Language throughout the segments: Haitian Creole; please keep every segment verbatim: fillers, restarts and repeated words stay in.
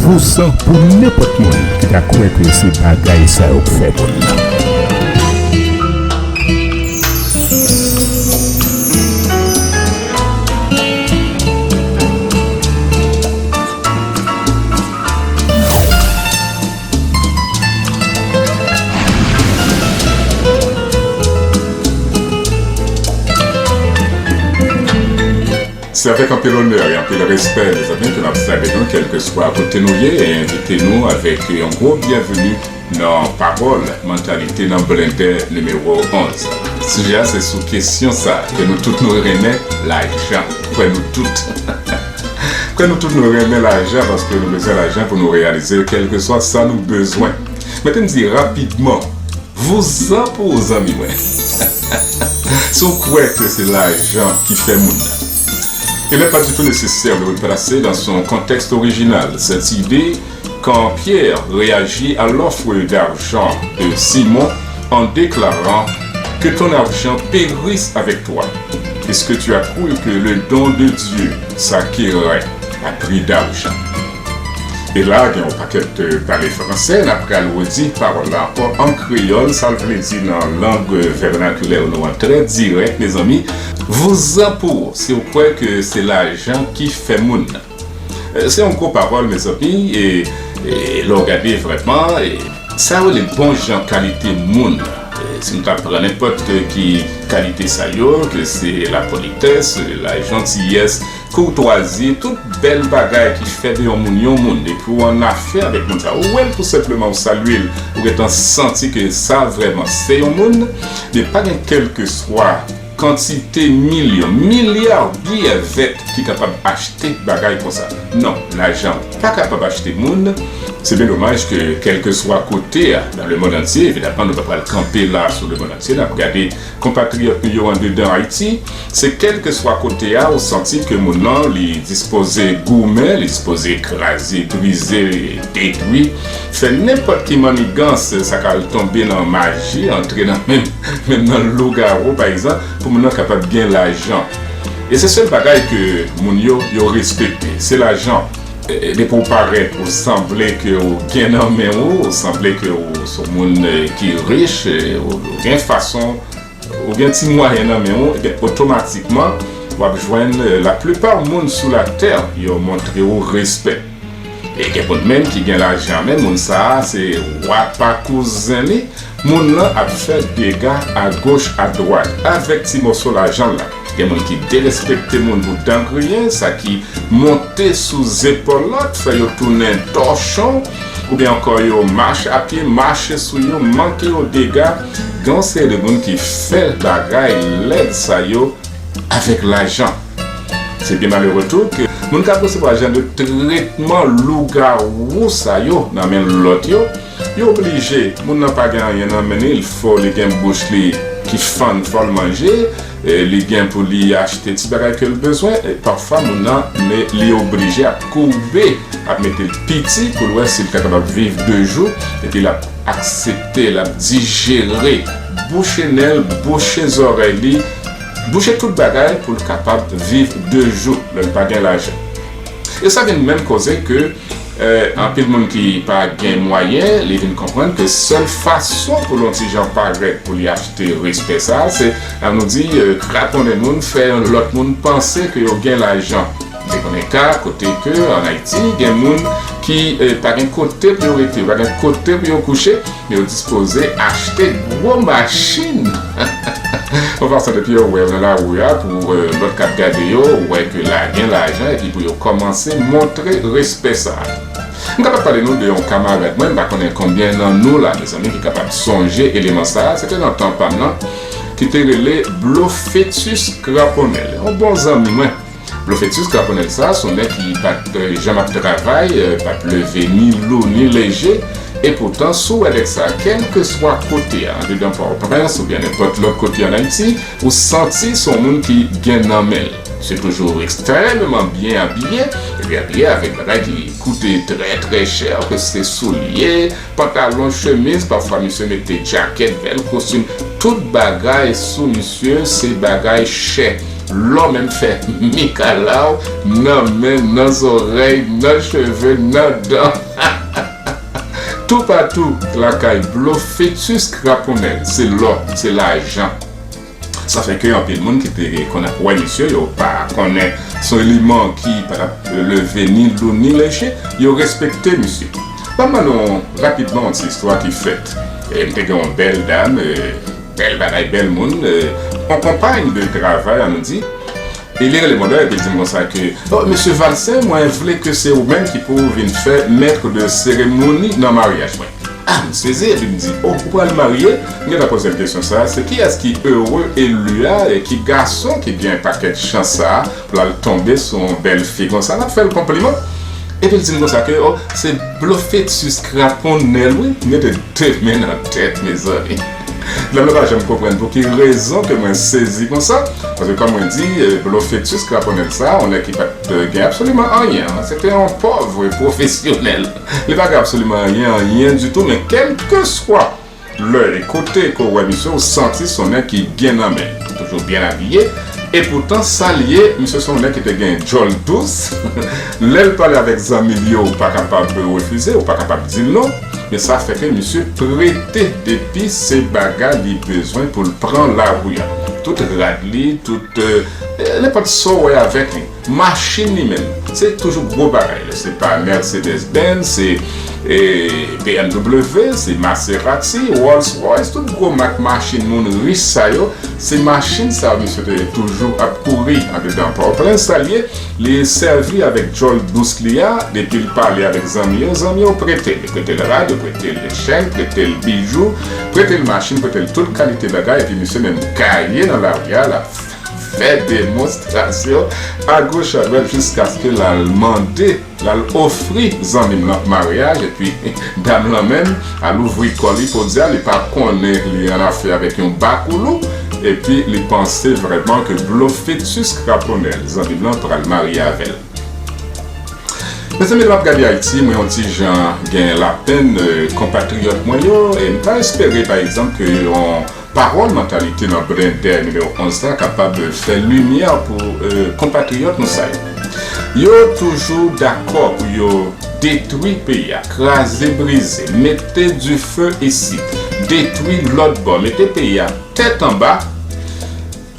Pou san pou nenpòt moun ki ta kwè ke se bagay sa yo k fè moun nan. Se avèk anpil onè e anpil respè, mezanmi, ke n ap salye nou, kèlkeswa kote nou ye, e envite nou avèk yon gwo byenveni nan Pawòl Mantalite nan Blendè nimewo onz. Sijè a se sou kesyon sa a, ke nou tout nou renmen, lajan. Kwè nou tout. Kwè nou tout nou renmen lajan, paske nou bezwen lajan pou nou reyalize kèlkeswa sa nou bezwen. Mete m di rapidman, vouzan pou ou, zanmi mwen. Si w kwè ke se lajan ki fè moun nan, il n'est pas du tout nécessaire de replacer dans son contexte original cette idée quand Pierre réagit à l'offre d'argent de Simon en déclarant: Que ton argent périsse avec toi, puisque tu as cru que le don de Dieu s'acquérait à prix d'argent. E la, gen yon pakèt, euh, pale fransè, n ap pral redi pawòl la ankò an kreyòl, sa l vle di nan lang, euh, vènakilè nou an, trè dirèk, mezanmi. Vouzan pou ou, si w kwè ke se lajan ki fè moun. Euh, se yon gwo pawòl, mezanmi, e, e lè w gade vrèman, e, sa yo rele bon jan kalite moun. E, si nou ta pran nenpòt ki kalite sa yo, ke se lapolitès, lajantiyès, koutwazi, tout bèl bagay ki fè de yon moun yon moun, depi w annafè avèk moun sa, ou wè l tou senpleman, ou salye l, ou gentan santi ke sa vrèman se yon moun, men pa gen kèlkeswa kantite milyon, milya biyè vèt ki kapab achte bagay konsa. Non, lajan pa kapab achte moun. Se byen domaj ke kèlkeswa kote a, dans le monde entier, evidaman, nou pa pral kanpe la sou le monde entier, n ap gade konpatriyòt nou yo andedan Ayiti, se kèlkeswa kote a, ou santi ke moun nan, li dispoze goumen, li dispoze kraze, brize, detwi, fè nenpòt ki mannigans, sa ka al tonbe nan maji, antre nan menm, menm nan lougawou, pa egzanp, pou moun nan kapab gen lajan. E se sèl bagay ke moun yo, yo respekte, se lajan. E, e, depi w parèt, ou sanble ke w gen nan men w, ou sanble ke w se yon moun, e, ki rich, e, ou, ou gen fason, ou gen ti mwayen nan men w, ebyen, otomatikman, w ap jwenn, e, laplipa moun sou latè, yo montre w respè. E gen moun menm ki gen lajan, men moun sa a, se wa pa kouzen li, moun nan ap fè dega agoch adwat avèk ti moso lajan l la. Gen moun ki derespekte moun pou dan griyen, sa ki monte sou zepòl lòt, fè yo tounen tòchon, oubyen ankò yo mache apye, mache sou yo, manke yo dega. Gen yon seri de moun ki fè bagay lèd sa yo avèk lajan. Se byen malere tou ke moun k ap resevwa jan de tretman lougawou sa yo nan men lòt yo, yo oblije, moun nan pa gen anyen nan men li, l fò, li gen bouch li ki fann, fò l manje, e, li gen pou li achte ti bagay ke l bezwen, e, pafwa moun nan, men li oblije ap koube, ap mete l piti pou l wè si l ta kapab viv de jou, epi l ap aksepte, l ap dijere, bouche nen l, bouche zòrèy li, bouche tout bagay pou l kapab viv de jou lè l pa gen lajan. E sa vin menm koze ke, eh, anpil moun ki pa gen mwayen, li vin konprann ke sèl fason pou l yon ti jan parèt pou li achte respè sa a, se, ann nou di, eh, kraponnen moun, fè lòt moun panse ke yo gen lajan. Te konnen ka kote ke ann Ayiti, gen moun ki, eh, pa gen kote pou yo rete, pa gen kote pou yo kouche, men yo dispoze achte gwo machin. Yon fason depi yo wè w nan lari a, pou, eh, lòt k ap gade yo, wè ke la gen lajan, epi pou yo kòmanse montre respè sa a. M kapab pale nou de yon kamarad mwen, m pa konnen konbyen nan nou la, mezanmi, ki kapab sonje eleman sa a, se te nan tan pa m nan, ki te rele Blofetus Kraponèl, yon bon zanmi mwen. Blofetus Kraponèl sa, se yon nèg ki pa t, eh, janm ap travay, eh, pa t leve ni lou ni leje. Epoutan, si w wè nèg sa, kèlkeswa kote a, andedan Pòtoprens oubyen nenpòt lòt kote ann Ayiti, ou santi se yon moun ki gen nan men l. Se toujou ekstrèmeman byen abiye, epi abiye avèk bagay ki koute trè, trè chè, ke se soulye, pantalon, chemiz, pafwa misye mete djakèt, bèl kostim, tout bagay sou misye, se bagay chè. Lò menm fè mikalaw nan men, nan zòrèy, nan cheve, nan dan. Toupatou lakay Blofetus Kraponnèl, se lò, se lajan. Sa fè ke anpil moun ki te konn ap wè misye, yo pa konnen se yon eleman ki pa t ap leve ni lou ni leje, yo respekte misye. Ban m ban nou rapidman yon ti istwa ki fèt. E m te gen yon bèl dam, e, bèl bagay, bèl moun, e, yon konpay de travay, an nou di. E li rele m yon lè, epi l di m konsa ke, "Oh, mesye Valcin, mwen vle ke se ou menm ki pou vin fè maître de cérémonie nan maryaj mwen." Ah, m sezi, epi m di, "Oh, ou pral marye?" M gentan poze l kesyon sa a, se kiyès ki ere eli a, e ki gason ki gen pakèt chans sa a, pou l al tonbe sou yon bèl fi konsa, l ap fè l konpliman. Epi l di m konsa ke, "Oh, se Blofetus Kraponnèl, wi." M mete de men nan tèt, mezanmi. Dam nan pa janm konprann pou ki rezon ke mwen sezi konsa. Paske, kòm mwen di, e, Blofetus Kraponnèl sa, yon nèg ki pa t, e, gen absoliman anyen. Se te yon pòv pwofesyonèl. Li pa gen absoliman anyen, anyen ditou, men kèlkeswa lè e kote ke w wè misye, ou santi se yon nèg ki gen nan men. Toujou byen abiye. E poutan, sa l ye, misye se yon nèg ki te gen djòl dous. Lè l pale avèk zanmi l yo, ou pa kapab refize, ou pa kapab di l non. Men sa fè ke misye prete depi se bagay li bezwen pou l pran lari a. Tout rad li, tout, e, nenpòt sa w wè avèk li. Machin li menm, se toujou gwo bagay. Lè se pa Mercedes Benz, se, e, B M W, se Maserati, Rolls Royce, tout gwo mak machin moun rich sa yo, se machin sa yo misye te toujou ap kouri andedan Pòtoprens. Sa l ye, li sèvi avèk djòl dous li a, depi l pale avèk zanmi yo, zanmi yo prete l. Yo prete l rad, yo prete l chèn, prete l bijou, prete l machin, prete l tout kalite bagay, epi misye menm gaye nan lari a, l ap fè demonstrasyon agoch adwat jiskaske l al mande, l al ofri zanmi m nan maryaj, epi dam lan menm al ouvri kò li, podyab, li pa konnen li annafè avèk yon bakoulou, epi li panse vrèman ke Blofetus Kraponnèl, zanmi m lan, pral marye avè l. Mezanmi, lè m ap gade Ayiti, mwen yon ti jan gen lapenn, e, konpatriyòt mwen yo, e m ta espere, pa egzanp, ke yon pawòl Mantalite nan Blendè nimewo onz la kapab fè limyè pou, e, konpatriyòt nou sa yo. Yo toujou dakò pou yo detwi peyi a, kraze brize, mete dife isit, detwi lòt bò, mete peyi a tèt anba,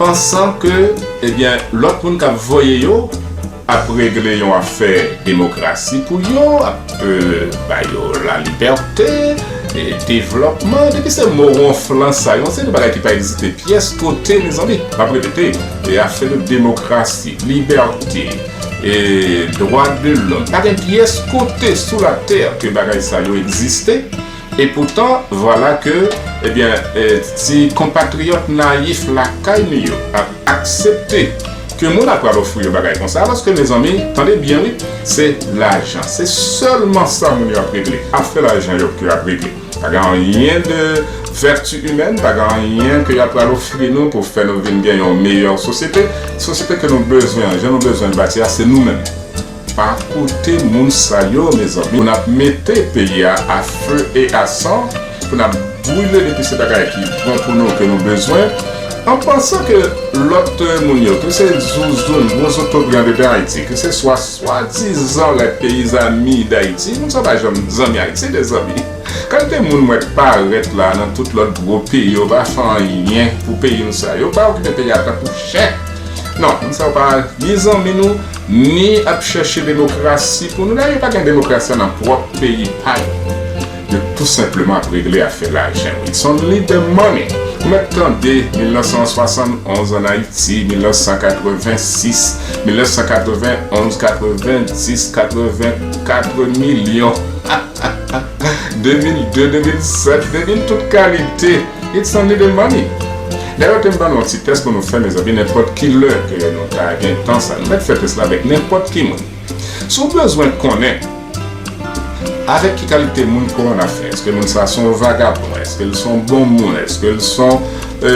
pansan ke, ebyen, lòt moun k ap voye yo ap regle yon afè demokrasi pou yo, ap, e, ba yo lalibète, e, devlòpman. Depi se mo wonflan sa yo, se de bagay ki pa egziste pyès kote, mezanmi. M ap repete, e, afè de demokrasi, libète, e, dwa de lòm. Pa gen pyès kote sou latè ke bagay sa yo egziste. E poutan, vwala ke, ebyen, e, ti konpatriyòt nayif lakay nou yo ap aksepte ke moun ap pral ofri yo bagay konsa, paske, mezanmi, tande byen, wi, se lajan. Se sèlman sa moun yo ap regle. Afè lajan yo ke yo ap regle. Pa gen anyen de vèti imèn, pa gen anyen ke y ap pral ofri nou pou fè nou vin gen yon meyè sosyete. Sosyete ke nou bezwen an, jan nou bezwen l bati a, se nou menm. Pa koute moun sa yo, mezanmi. Pou n ap mete peyi a a fe e a san, pou n ap brile depi se bagay ki bon pou nou ke nou bezwen, an pansan ke lòt moun yo, ke se zouzoun, gwo zotobre andedan Ayiti, ke se swa swadizan lè peyizanmi Dayiti, moun sa pa janm zanmi Ayiti, se de zanmi. Kalite moun mwen parèt la nan tout lòt gwo peyi, yo pa fè anyen pou peyi nou sa. Yo pa okipe peyi a tankou chen. Non, moun sa yo pa ni zanmi nou, ni ap chèche demokrasi pou nou. Dayè, yo pa gen demokrasi nan pwòp peyi pa yo. Yo tou senpleman ap regle afè lajan. It's only the money. Ou mèt tande mil nèf san swasann onz ann Ayiti, mil nèf san katrevensis, mil nèf san katrevenonz, katrevendis, katrevenkat milyon. De mil de, de mil sèt, de mil tout kalite. It's only the money. Dayè, te m ban nou yon ti tès pou nou fè, mezanmi, nenpòt ki lè ke nou ta gen tan sa. Nou mèt fè tès la avèk nenpòt ki moun. Si w bezwen konnen avèk ki kalite moun ke w annafè, èske moun sa se yon vagabon, èske l se yon bon moun, èske l se yon, e,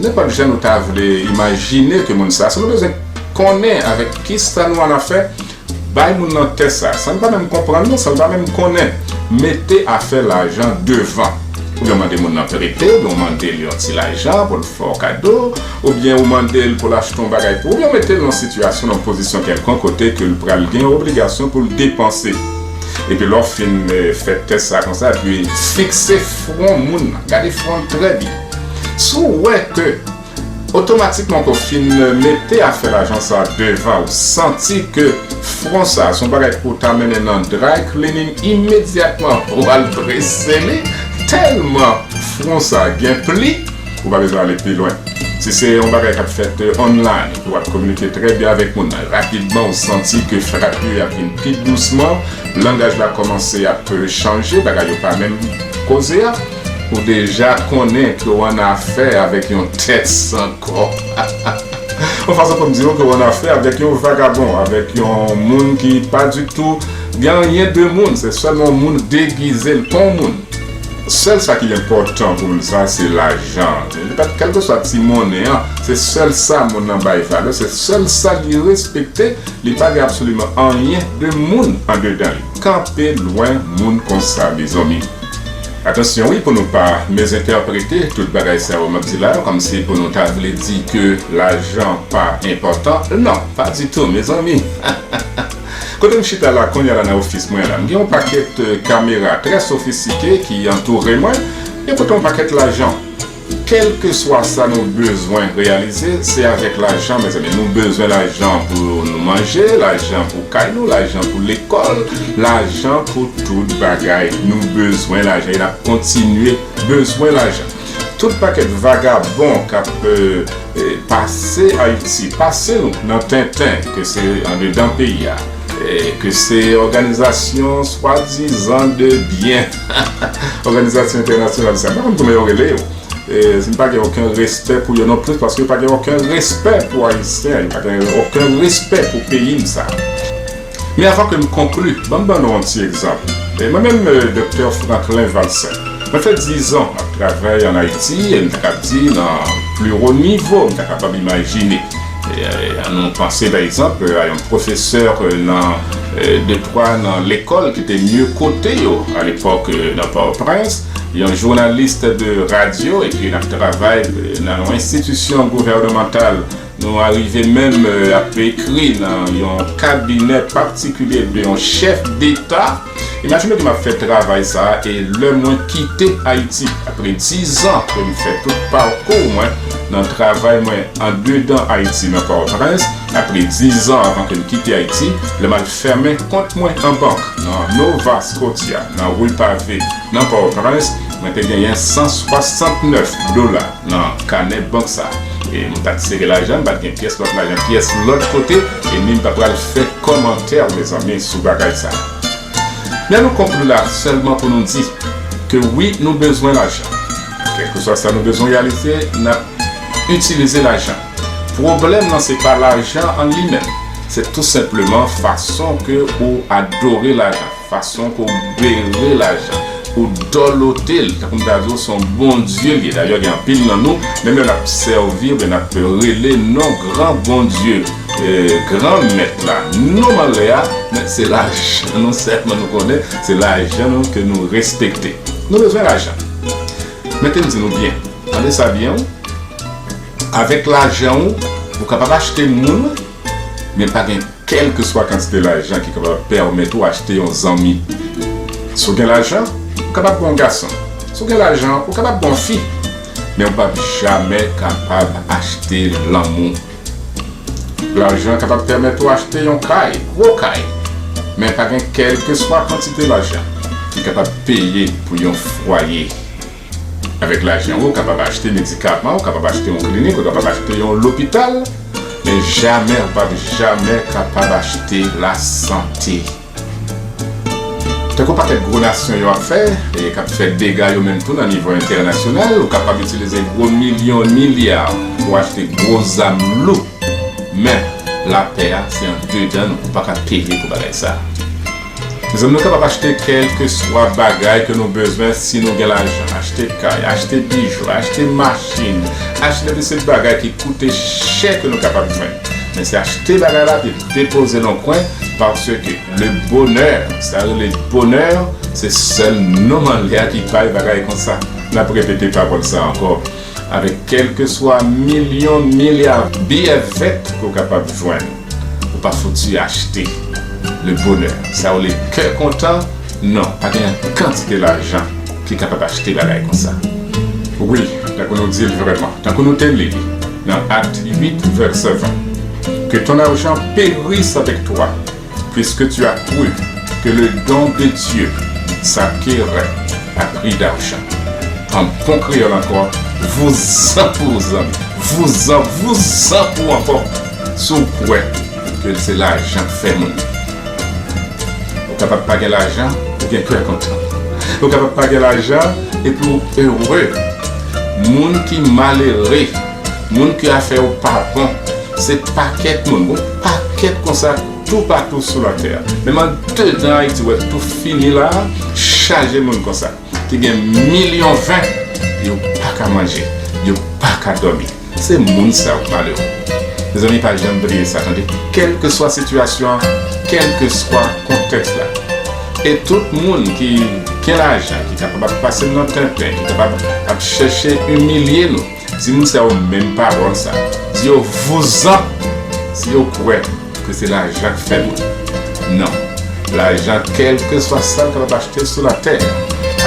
nenpòt jan nou ta vle imajine ke moun sa, si nou bezwen konnen avèk ki sa nou annafè, bay moun nan tès sa. Sa n pa menm konprann non, sa n pa menm konnen. Mete afè lajan devan. Oubyen w mande moun nan prete, oubyen w mande l yon ti lajan pou l fè w kado, oubyen w mande l pou l achte yon bagay pou ou, oubyen w mete l nan yon sitiyasyon, nan yon pozisyon kèlkonk kote ke l pral gen yon obligasyon pou l depanse. Epi lè w fin eh, fè tès sa konsa, epi fikse fwon moun nan, gade fwon l trè byen. Si w wè ke otomatikman ke w fin mete afè lajan sa devan, ou santi ke fwon sa se yon bagay pou w ta mennen nan dry cleaning imedyatman, ou al prese li, tèlman fwon sa gen pli, ou pa bezwen ale pi lwen. Si se yon bagay k ap fèt eh, online, ou ap kominike trè byen avèk moun nan, rapidman ou santi ke frape yo ap vin pi dousman, langaj la kòmanse ap eh, chanje, bagay yo pa menm koze a, ou deja konnen ke w annafè avèk yon tèt san kò. Yon fason pou m di w ke w annafè avèk yon vagabon, avèk yon moun ki pa ditou gen anyen de moun, se sèlman yon moun degize l kon moun. Sèl sa ki enpòtan pou moun sa, se lajan. Li pa, kèlkeswa ti monnen an, se sèl sa moun nan bay valè, se sèl sa li respekte, li pa gen absoliman anyen de moun andedan li. Kanpe lwen moun konsa, mezanmi. Atansyon wi, pou nou pa mezentèprete tout bagay sa yo m ap di la, kòmsi pou nou ta vle di ke lajan pa enpòtan. Non, pa ditou, mezanmi. Kote m chita la, kounye a la nan ofis mwen la, m gen yon pakèt eh, kamera trè sofistike ki antoure mwen, e kote yon pakèt lajan. Kèlkeswa sa nou bezwen reyalize, se avèk lajan, mezanmi. Nou bezwen lajan pou nou manje, lajan pou kay nou, lajan pou lekòl, lajan pou tout bagay. Nou bezwen lajan e n ap kontinye bezwen lajan. Tout pakèt vagabon k ap eh, eh, pase Ayiti, pase nou nan tenten, ke se andedan peyi a, eh, ke se òganizasyon swadizan de byen, òganizasyon entènasyonal sa, m pa konn kòman yo rele yo. Eh, m pa gen okenn respè pou yo non plis, paske yo pa gen okenn respè pou Ayisyen, yo pa gen okenn respè pou peyi m sa. Men avan ke m konkli, ban m ban nou yon ti egzanp. E mwen menm, eh, Doktè Franklin Valcin, mwen fè dizan m ap travay ann Ayiti, e m ta kab di nan pli wo nivo, m ta kapab imajine. E, eh, ann nou panse, pa egzanp, eh, a yon pwofesè eh, nan eh, de twa nan lekòl ki te mye kote yo alepòk eh, nan Pòtoprens, yon jounalis de radyo, epi n ap travay eh, nan yon enstitisyon gouvènemantal. Nou arive menm eh, ap ekri nan yon kabinè patikilye de yon chèf deta. Imajine ke m ap fè travay sa a, e lè mwen kite Ayiti, apre dizan ke m fè tout pakou mwen nan travay mwen andedan Ayiti, nan Pòtoprens, apre dizan avan ke m kite Ayiti, lè m al fèmen kont mwen an bank nan Nova Scotia, nan Rue Pavée, nan Pòtoprens, mwen te genyen san swasantnèf dola nan kanè bank sa. E m pa t sere lajan, m pa t gen pyès lòt lajan, pyès lòt kote, e ni m pa pral fè kòmantè, mezanmi, sou bagay sa. Men nou konkli la sèlman pou nou di ke wi, nou bezwen lajan. Kèlkeswa sa nou bezwen reyalize, n ap itilize lajan. Pwoblèm nan, se pa lajan an li menm. Se tou senpleman fason ke ou adore lajan, fason ke ou bere lajan, ou dòlote l, tankou m ta di w, se yon bondye l ye. Dayè, gen anpil nan nou, menm lè n ap sèvi, oubyen n ap rele non gran Bondye, eh, gran mèt la, non malè a, men se lajan nou sèlman nou konnen, se lajan nou ke nou respekte. Nou bezwen lajan. Men te m di nou byen, tande sa byen, wi. Avèk lajan ou, ou kapab achte moun, men pa gen kèlkeswa kantite lajan ki kapab pèmèt ou achte yon zanmi. Si w gen lajan, ou kapab gen yon gason. Si w gen lajan, ou kapab gen yon fi. Men ou p ap jamè kapab achte lanmou. Lajan kapab pèmèt ou achte yon kay, gwo kay. Men pa gen kèlkeswa kantite lajan ki kapab peye pou yon fwaye. Avèk lajan ou, ou kapab achte medikaman, ou kapab achte yon klinik, ou kapab achte yon lopital, men jamè, ou p ap jamè kapab achte lasante. Tankou pakèt gwo nasyon yo ap fè, e k ap fè dega yo menm tou nan nivo entènasyonal, ou kapab itilize gwo milyon, milya pou achte gwo zam lou. Men, lapè a, se andedan nou, ou pa ka peye pou bagay sa. Mezanmi, nou kapab achte kèlkeswa bagay ke nou bezwen si nou gen lajan. Achte kay, achte bijou, achte machin, achte de se bagay ki koute chè ke nou kapab jwenn. Men se achte bagay la, epi depoze l yon kwen, paske le bonè, sa rele bonè, se sèl non malè a ki bay bagay konsa. N ap repete pawòl sa ankò. Avèk kèlkeswa milyon, milya biyè vèt ke w kapab jwenn, ou pa fouti achte le bonheur. Sa w rele kè kontan, non, pa gen kantite lajan ki kapab achte bagay konsa. Wi, tankou nou di l vrèman, tankou nou te li li nan Act huit, verset vingt. Que ton argent périsse avec toi, puisque tu as cru que le don de Dieu s'acquérait à prix d'argent. An bon kreyòl ankò, vouzan pou ou zanmi, vouzan, vouzan pou ou ankò, si w kwè ke se lajan k fè moun. Ou kapab pa gen lajan, ou gen kè kontan. Ou kapab pa gen lajan, epi w ere. Moun ki malere, moun ke afè yo pa bon, se pakèt moun, gon pakèt konsa toupatou sou latè. Menm andedan Ayiti, w wè tou fini la, chaje moun konsa, ki gen milyon ven, yo pa ka manje, yo pa ka dòmi. Se moun sa yo k malere. Mezanmi, pa janm bliye sa, tande. Kèlkeswa sitiyasyon an, kèlkeswa kontèks la. E tout moun ki gen lajan, ki kapab ap pase n nan tenten, ki kapab ap chèche imilye nou, di moun sa yo menm pawòl sa. Di yo vouzan si yo kwè ke se lajan k fè moun. Non. Lajan, kèlkeswa sa l kapab achte sou latè,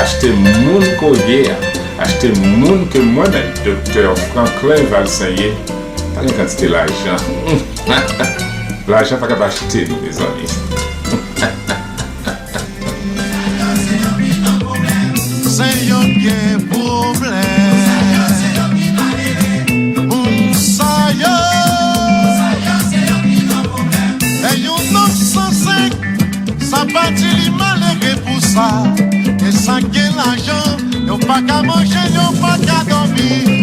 achte moun ke w ye a, achte moun ke mwen menm, Doktè Franklin Valcin ye, pa gen kantite lajan. Lajan pa kab achte nou, mezanmi. Se yo k gen pwoblèm. Moun sa yo. Lè yon nonm sanse, sa pa di li malere pou sa. E sa k gen lajan, yo pa ka manje, yo pa ka dòmi.